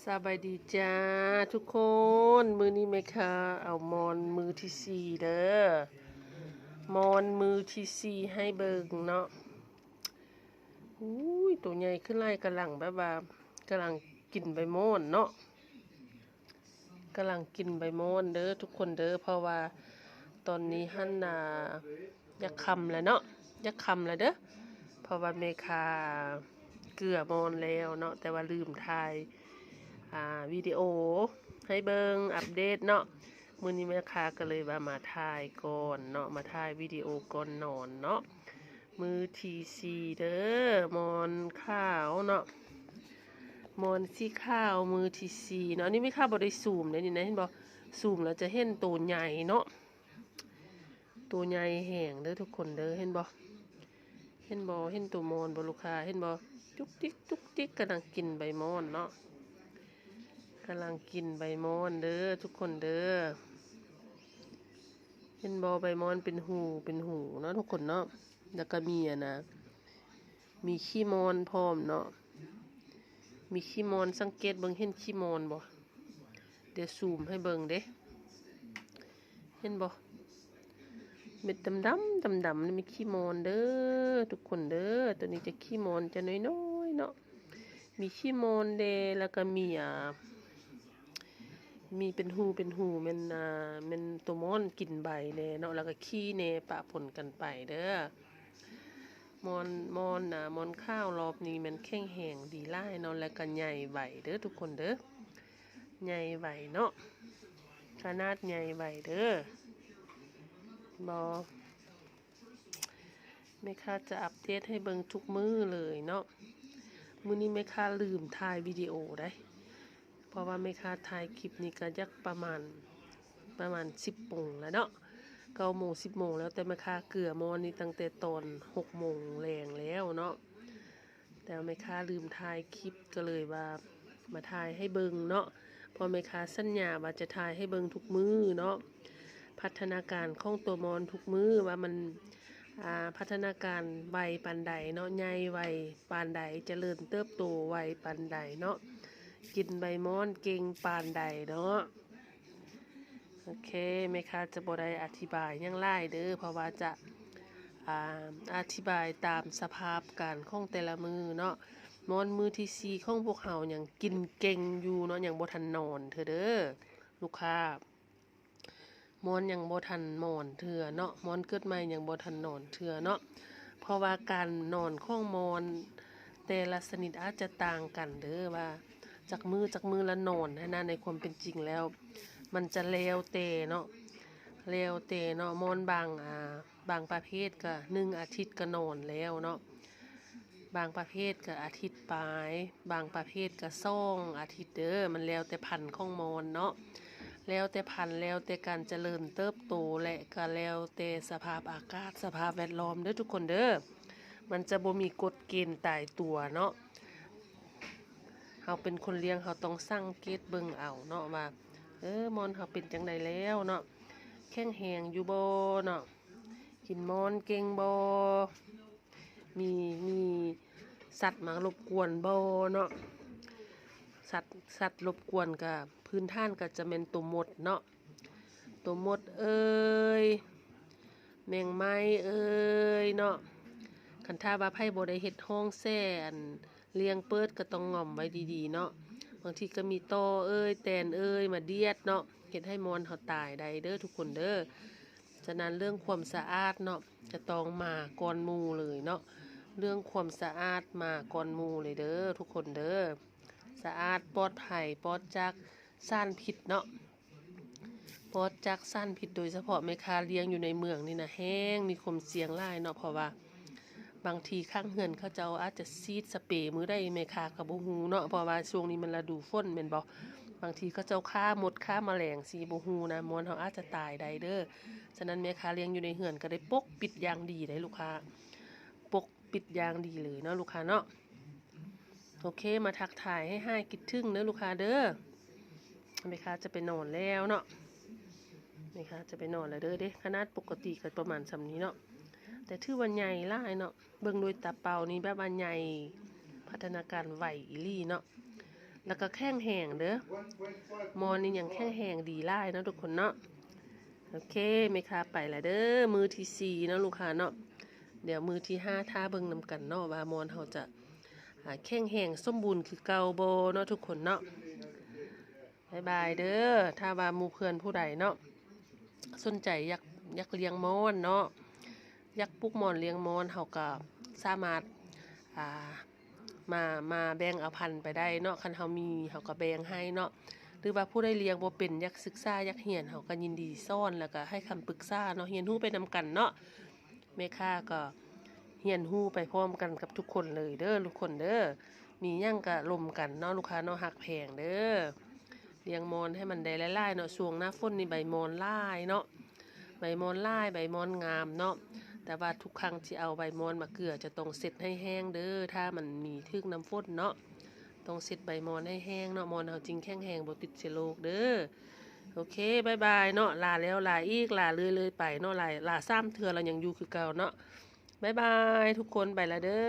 ສະບາຍດີຈ້າທຸກຄົນ ມື້ນີ້ແມ່ຄ້າເອົາມອນມືທີສີ່ເດີ ມອນມືທີສີ່ໃຫ້ເບິ່ງເນາະ. ອຸ້ຍ ໂຕໃຫຍ່ຂຶ້ນຫຼາຍ ກຳລັງແບບວ່າ ກຳລັງກິນໃບໝອນເນາະ ກຳລັງກິນໃບໝອນເດີທຸກຄົນເດີ ເພາະວ່າຕອນນີ້ຫັ້ນນາ ຢາກຄ່ຳແລ້ວເນາະ ຢາກຄ່ຳແລ້ວເດີ ເພາະວ່າແມ່ຄ້າເກືອມອນແລ້ວເນາະ ແຕ່ວ່າລືມຖ່າຍ ອ່າ ວິດີໂອໃຫ້ເບິ່ງ ອັບເດດເນາະ. ມື້ນີ້ແມ່ຄ້າກໍເລີຍວ່າມາຖ່າຍກ່ອນເນາະ ມາຖ່າຍວິດີໂອກ່ອນນອນເນາະ. ມື້ທີສີ່ເດີ ໝອນຂາວເນາະ ໝອນສີຂາວ ມື້ທີສີ່ເນາະ. ອັນນີ້ແມ່ຄ້າບໍ່ໄດ້ຊູມເດ້ນີ້ນະ ເຫັນບໍ່? ຊູມແລ້ວຈະເຫັນໂຕໃຫຍ່ເນາະ ໂຕໃຫຍ່ແຮງເດີທຸກຄົນເດີ ເຫັນບໍ່? ເຫັນບໍ່? ເຫັນໂຕມອນບໍ່ລູກຄ້າ? ເຫັນບໍ່? ຈຸກຈິກ ຈຸກຈິກ ກຳລັງກິນໃບມອນເນາະ ກຳລັງກິນໃບມອນເດີທຸກຄົນເດີ. ເຫັນບໍ່? ໃບມອນເປັນຫູ ເປັນຫູເນາະທຸກຄົນເນາະ. ແລ້ວກໍມີອັນນະ ມີຂີ້ມອນພ້ອມເນາະ ມີຂີ້ມອນ. ສັງເກດເບິ່ງ ເຫັນຂີ້ມອນບໍ່? ດຽວຊູມໃຫ້ເບິ່ງເດ້ ເຫັນບໍ່? ເມັດດຳໆ ດຳໆ ນີ້ມີຂີ້ມອນເດີທຸກຄົນເດີ. ໂຕນີ້ຈະຂີ້ມອນຈະນ້ອຍໆເນາະ ມີຂີ້ມອນແດ່ ແລ້ວກໍມີ ອ່າ ມີເປັນຫູ ເປັນຫູ ແມ່ນ ອ່າ ແມ່ນໂຕມອນກິນໃບແດ່ເນາະ ແລ້ວກໍຂີ້ແດ່ ປະປົນກັນໄປເດີ. ມອນ ມອນ ອ່າ ມອນຂາວລອບນີ້ແມ່ນແຂງແຮງດີຫຼາຍເນາະ ແລ້ວກໍໃຫຍ່ໄວເດີທຸກຄົນເດີ ໃຫຍ່ໄວເນາະ ຂະໜາດໃຫຍ່ໄວເດີ. ບໍ່ ແມ່ຄ້າຈະອັບເດດໃຫ້ເບິ່ງທຸກມື້ເລີຍເນາະ. ມື້ນີ້ແມ່ຄ້າລືມຖ່າຍວິດີໂອໄດ໋ ເພາະວ່າແມ່ຄ້າຖ່າຍຄລິບນີ້ກໍຢາກປະມານ ປະມານສິບໂມງແລ້ວເນາະ ເກົ້າໂມງ ສິບໂມງ ແລ້ວແຕ່ແມ່ຄ້າເກືອມອນນີ້ ຕັ້ງແຕ່ຕອນຫົກໂມງແລງແລ້ວເນາະ. ແຕ່ແມ່ຄ້າລືມຖ່າຍຄລິບ ກໍເລີຍວ່າມາຖ່າຍໃຫ້ເບິ່ງເນາະ ເພາະແມ່ຄ້າສັນຍາວ່າຈະຖ່າຍໃຫ້ເບິ່ງທຸກມື້ເນາະ. ພັດທະນາການຂອງຕົວມອນທຸກມື້ວ່າມັນ ອ່າ ພັດທະນາການໄວປານໃດເນາະ ໃຫຍ່ໄວປານໃດ ຈະເລີນເຕີບໂຕໄວປານໃດເນາະ ກິນໃບມອນເກັ່ງປານໃດເນາະ. ໂອເຄ ແມ່ຄ້າຈະບໍ່ໄດ້ອະທິບາຍຫຍັງຫຼາຍເດີ ເພາະວ່າຈະ ອ່າ ອະທິບາຍຕາມສະພາບການຂອງແຕ່ລະມື້ເນາະ. ມອນມື້ທີສີ່ຂອງພວກເຮົາຍັງກິນເກັ່ງຢູ່ເນາະ ຍັງບໍ່ທັນນອນເທື່ອເດີລູກຄ້າ ມອນຍັງບໍ່ທັນມອນເທື່ອເນາະ ມອນເກີດໃໝ່ຍັງບໍ່ທັນນອນເທື່ອເນາະ. ເພາະວ່າການນອນຂອງມອນແຕ່ລະຊະນິດອາດຈະຕ່າງກັນເດີ ວ່າຈັກມື້ ຈັກມື້ລະນອນຫັ້ນນະ. ໃນຄວາມເປັນຈິງແລ້ວ ມັນຈະແລ້ວແຕ່ເນາະ ແລ້ວແຕ່ເນາະ ມອນບາງ ອ່າ ບາງປະເພດກະໜຶ່ງອາທິດກະນອນແລ້ວເນາະ ບາງປະເພດກະອາທິດປາຍ ບາງປະເພດກະສອງອາທິດເດີ. ມັນແລ້ວແຕ່ພັນຂອງມອນເນາະ ແລ້ວແຕ່ພັນ ແລ້ວແຕ່ການຈະເລີນເຕີບໂຕ ແລະ ກະແລ້ວແຕ່ສະພາບອາກາດ ສະພາບແວດລ້ອມເດີທຸກຄົນເດີ. ມັນຈະບໍ່ມີກົດເກນຕາຍຕົວເນາະ. ເຮົາເປັນຄົນລ້ຽງ ເຮົາຕ້ອງສັງເກດເບິ່ງເອົາເນາະວ່າ ເອີ ມອນເຮົາເປັນຈັ່ງໃດແລ້ວເນາະ ແຂງແຮງຢູ່ບໍ່ເນາະ ກິນມອນເກັ່ງບໍ່ ມີ ມີສັດມາລົບກວນບໍ່ເນາະ. ສັດ ສັດລົບກວນກະພື້ນຖານກະຈະແມ່ນໂຕມົດເນາະ ໂຕມົດເອີຍ ແມງໄມ້ເອີຍເນາະ. ຄັນຖ້າວ່າໃຜບໍ່ໄດ້ເຮັດຫ້ອງແຊ່ ອັນ ລ້ຽງເປີດກໍຕ້ອງງ່ອມໄວ້ດີໆເນາະ. ບາງທີກໍມີຕໍ່ເອີຍ ແຕນເອີຍ ມາດຽດເນາະ ເຮັດໃຫ້ມອນເຮົາຕາຍໄດ້ເດີທຸກຄົນເດີ. ສະນັ້ນເລື່ອງຄວາມສະອາດເນາະ ຈະຕ້ອງມາກ່ອນໝູ່ເລີຍເນາະ ເລື່ອງຄວາມສະອາດມາກ່ອນໝູ່ເລີຍເດີທຸກຄົນເດີ. ສະອາດ ປອດໄພ ປອດຈາກສານພິດເນາະ ປອດຈາກສານພິດ. ໂດຍສະເພາະແມ່ຄ້າລ້ຽງຢູ່ໃນເມືອງນີ້ນະ ແຮງມີຄວາມສ່ຽງຫຼາຍເນາະ ເພາະວ່າບາງທີຂ້າງເຮືອນເຂົາເຈົ້າອາດຈະສີດສະເປມື້ໃດແມ່ຄ້າກໍບໍ່ຮູ້ເນາະ ເພາະວ່າຊ່ວງນີ້ມັນລະດູຝົນແມ່ນບໍ່. ບາງທີເຂົາເຈົ້າຂ້າມົດຂ້າມະແລງຊິບໍ່ຮູ້ນະ ມອນເຮົາອາດຈະຕາຍໄດ້ເດີ. ສະນັ້ນແມ່ຄ້າລ້ຽງຢູ່ໃນເຮືອນກໍໄດ້ປົກປິດຢ່າງດີໄດ໋ລູກຄ້າ ປົກປິດຢ່າງດີເລີຍເນາະລູກຄ້າເນາະ. ໂອເຄ ມາທັກທາຍໃຫ້ຫາຍຄິດເຖິງເດີລູກຄ້າເດີ. ແມ່ຄ້າຈະໄປນອນແລ້ວເນາະ ແມ່ຄ້າຈະໄປນອນແລ້ວເດີ. ເດ້ ຂະໜາດປົກກະຕິກໍປະມານສ່ຳນີ້ເນາະ ແຕ່ຖືວ່າໃຫຍ່ຫຼາຍເນາະ. ເບິ່ງໂດຍຕາເປົ່ານີ້ແບບວ່າໃຫຍ່ ພັດທະນາການໄວອີ່ຫຼີເນາະ. ແລ້ວກໍແຂງແຮງເດີ. ມອນນີ້ຍັງແຂງແຮງດີຫຼາຍເນາະທຸກຄົນເນາະ. ໂອເຄ ແມ່ຄ້າໄປລະເດີ. ມື້ທີສີ່ເນາະລູກຄ້າເນາະ. ດຽວມື້ທີຫ້າຖ້າເບິ່ງນຳກັນເນາະ ວ່າມອນເຮົາຈະ ອາ ແຂງແຮງສົມບູນຄືເກົ່າບໍ່ເນາະທຸກຄົນເນາະ. ບາຍບາຍເດີ. ຖ້າວ່າໝູ່ເພື່ອນຜູ້ໃດເນາະ ສົນໃຈຢາກ ຢາກລ້ຽງມອນເນາະ ຢາກປູກມອນລ້ຽງມອນ ເຮົາກໍສາມາດ ອ່າ ມາ ມາແບ່ງເອົາພັນໄປໄດ້ເນາະ. ຄັນເຮົາມີ ເຮົາກໍແບ່ງໃຫ້ເນາະ. ຫຼືວ່າຜູ້ໃດລ້ຽງບໍ່ເປັນ ຢາກສຶກສາ ຢາກຮຽນ ເຮົາກໍຍິນດີສອນ ແລ້ວກໍໃຫ້ຄຳປຶກສາເນາະ. ຮຽນຮູ້ໄປນຳກັນເນາະ. ແມ່ຄ້າກໍຮຽນຮູ້ໄປພ້ອມກັນກັບທຸກຄົນເລີຍເດີ ທຸກຄົນເດີ. ມີຫຍັງກໍລົມກັນເນາະ ລູກຄ້າເນາະ ຮັກແພງເດີ. ລ້ຽງມອນໃຫ້ມັນໄດ້ຫຼາຍໆເນາະ. ຊ່ວງໜ້າຝົນນີ້ໃບມອນຫຼາຍເນາະ ໃບມອນຫຼາຍ ໃບມອນງາມເນາະ. ແຕ່ວ່າທຸກຄັ້ງທີ່ເອົາໃບມອນມາເກືອ ຈະຕ້ອງເຊັດໃຫ້ແຫ້ງເດີ ຖ້າມັນມີຖືກນ້ຳຝົນເນາະ. ຕ້ອງເຊັດໃບມອນໃຫ້ແຫ້ງເນາະ ມອນເຮົາຈຶ່ງແຂງແຮງ ບໍ່ຕິດເຊື້ອໂລກເດີ. ໂອເຄ ບາຍບາຍເນາະ. ລາແລ້ວລາອີກ ລາເລື້ອຍໆໄປເນາະ. ລາ ລາສາມເທື່ອລະຍັງຢູ່ຄືເກົ່າເນາະ. ບາຍບາຍທຸກຄົນ ໄປລະເດີ.